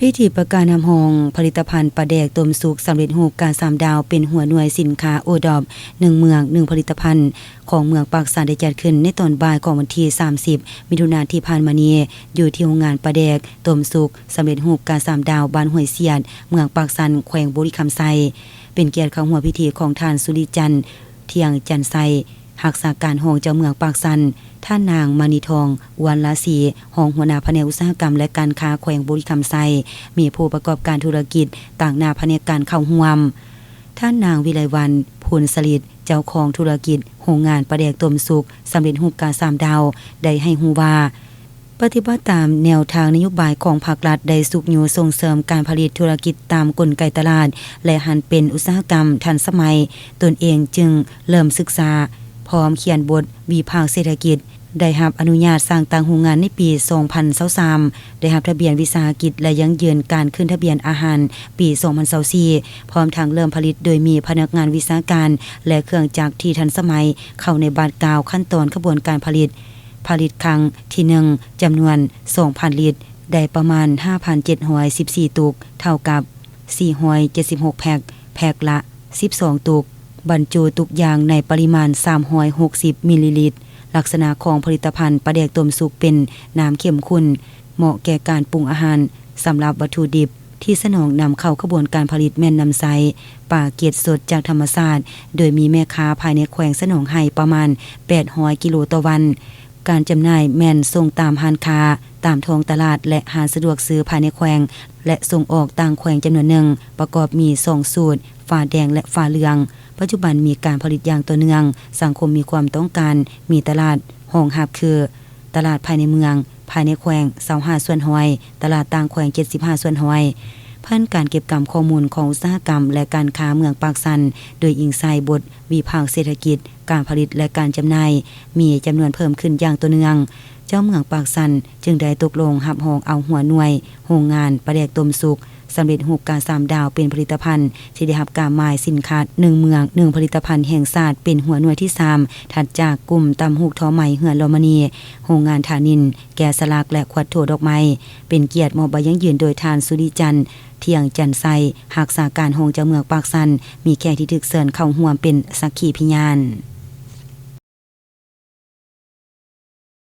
ພິທີປະກາດຮັບຮອງຜະລິດຕະພັນປາແດກຕົ້ມສຸກສຳເລັດຮູບກາສາມດາວ ເປັນຫົວໜ່ວຍສິນຄ້າໂອດອບ ໜຶ່ງເມືອງ ໜຶ່ງຜະລິດຕະພັນ ຂອງເມືອງປາກຊັນ ໄດ້ຈັດຂຶ້ນໃນຕອນບ່າຍຂອງວັນທີສາມສິບ ມິຖຸນາທີ່ຜ່ານມານີ້ ຢູ່ທີ່ໂຮງງານປາແດກຕົ້ມສຸກສຳເລັດຮູບກາສາມດາວ ບ້ານຫ້ວຍສຽດ ເມືອງປາກຊັນ ແຂວງບໍລິຄຳໄຊ. ເປັນກຽດເຂົ້າຮ່ວມພິທີຂອງທ່ານ ສຸລິຈັນ ທ່ຽງຈັນໄຊ ຮັກສາການຮອງເຈົ້າເມືອງປາກຊັນ, ທ່ານນາງ ມະນີທອງ ວັນລາສີ ຮອງຫົວໜ້າພະແນກອຸດສາຫະກຳ ແລະ ການຄ້າແຂວງບໍລິຄຳໄຊ, ມີຜູ້ປະກອບການທຸລະກິດຕາງໜ້າພະແນກການເຂົ້າຮ່ວມ, ທ່ານນາງ ວິໄລວັນ ພູນສະລິດ ເຈົ້າຂອງທຸລະກິດໂຮງງານປາແດກຕົ້ມສຸກສຳເລັດຮູບກາສາມດາວ ໄດ້ໃຫ້ຮູ້ວ່າ ປະຕິບັດຕາມແນວທາງນະໂຍບາຍຂອງພາກລັດ ໄດ້ຊຸກຍູ້ສົ່ງເສີມການຜະລິດທຸລະກິດຕາມກົນໄກຕະຫຼາດ ແລະ ຫັນເປັນອຸດສາຫະກຳທັນສະໄໝ, ຕົນເອງຈຶ່ງເລີ່ມສຶກສາ ພ້ອມຂຽນບົດວິພາກເສດຖະກິດ, ໄດ້ຮັບອະນຸຍາດສ້າງຕັ້ງໂຮງງານໃນປີສອງພັນຊາວສາມ, ໄດ້ຮັບທະບຽນວິສາຫະກິດ ແລະ ຢັ້ງຢືນການຂຶ້ນທະບຽນອາຫານປີສອງພັນຊາວສີ່ ພ້ອມທັງເລີ່ມຜະລິດໂດຍມີພະນັກງານວິຊາການ ແລະ ເຄື່ອງຈັກທີ່ທັນສະໄໝ ເຂົ້າໃນບາດກ້າວຂັ້ນຕອນຂະບວນການຜະລິດ. ຜະລິດຄັ້ງທີໜຶ່ງ ຈຳນວນສອງພັນລິດ ໄດ້ປະມານຫ້າພັນເຈັດຮ້ອຍສິບສີ່ຕຸກ ເທົ່າກັບສີ່ຮ້ອຍເຈັດສິບຫົກແພັກ, ແພັກລະສິບສອງຕຸກ, ບັນຈຸຕຸກຢ່າງໃນປະລິມານສາມຮ້ອຍຫົກສິບມິນລີລິດ. ລັກສະນະຂອງຜະລິດຕະພັນປາແດກຕົ້ມສຸກເປັນນ້ຳເຂັ້ມຂຸ້ນ, ເໝາະແກ່ການປຸງອາຫານສຳລັບວັດຖຸດິບ ທີ່ສະໜອງນຳເຂົ້າຂະບວນການຜະລິດແມ່ນນຳໃຊ້ປາເກດສົດຈາກທຳມະຊາດ, ໂດຍມີແມ່ຄ້າພາຍໃນແຂວງສະໜອງໃຫ້ປະມານແປດຮ້ອຍກິໂລຕໍ່ວັນ. ການຈຳໜ່າຍແມ່ນສົ່ງຕາມຮ້ານຄ້າ, ຕາມທ້ອງຕະຫຼາດ ແລະ ຮ້ານສະດວກຊື້ພາຍໃນແຂວງ ແລະ ສົ່ງອອກຕ່າງແຂວງຈຳນວນໜຶ່ງ, ປະກອບມີສອງສູດ, ຝາແດງ ແລະ ຝາເຫຼືອງ. ປັດຈຸບັນມີການຜະລິດຢ່າງຕໍ່ເນື່ອງ, ສັງຄົມມີຄວາມຕ້ອງການ, ມີຕະຫຼາດຮອງຮັບຄື ຕະຫຼາດພາຍໃນເມືອງ, ພາຍໃນແຂວງຊາວຫ້າສ່ວນຮ້ອຍ, ຕະຫຼາດຕ່າງແຂວງເຈັດສິບຫ້າສ່ວນຮ້ອຍ. ແຜນການເກັບກຳຂໍ້ມູນຂອງອຸດສາຫະກຳ ແລະ ການຄ້າເມືອງປາກຊັນ ໂດຍອີງໃສ່ບົດວິພາກເສດຖະກິດ, ການຜະລິດ ແລະ ການຈຳໜ່າຍ ມີຈຳນວນເພີ່ມຂຶ້ນຢ່າງຕໍ່ເນື່ອງ. ເຈົ້າເມືອງປາກຊັນຈຶ່ງໄດ້ຕົກລົງຮັບຮອງເອົາຫົວໜ່ວຍໂຮງງານປາແດກຕົ້ມສຸກ ສຳເລັດຮູບກາສາມດາວ ເປັນຜະລິດຕະພັນທີ່ໄດ້ຮັບກາໝາຍສິນຄ້າໜຶ່ງເມືອງ ໜຶ່ງຜະລິດຕະພັນແຫ່ງຊາດ ເປັນຫົວໜ່ວຍທີສາມ ຖັດຈາກກຸ່ມຕຳຫູກທໍ່ໄໝເຮືອນລໍມະນີ, ໂຮງງານຖານິນ, ແກະສະຫຼັກ ແລະ ຂວດໂຖດອກໄມ້. ເປັນກຽດມອບໃບຢັ້ງຢືນໂດຍທ່ານ ສຸລິຈັນ ທ່ຽງຈັນໄຊ ຮັກສາການຮອງເຈົ້າເມືອງປາກຊັນ, ມີແຂກທີ່ຖືກເຊີນເຂົ້າຮ່ວມເປັນສັກຂີພະຍານ.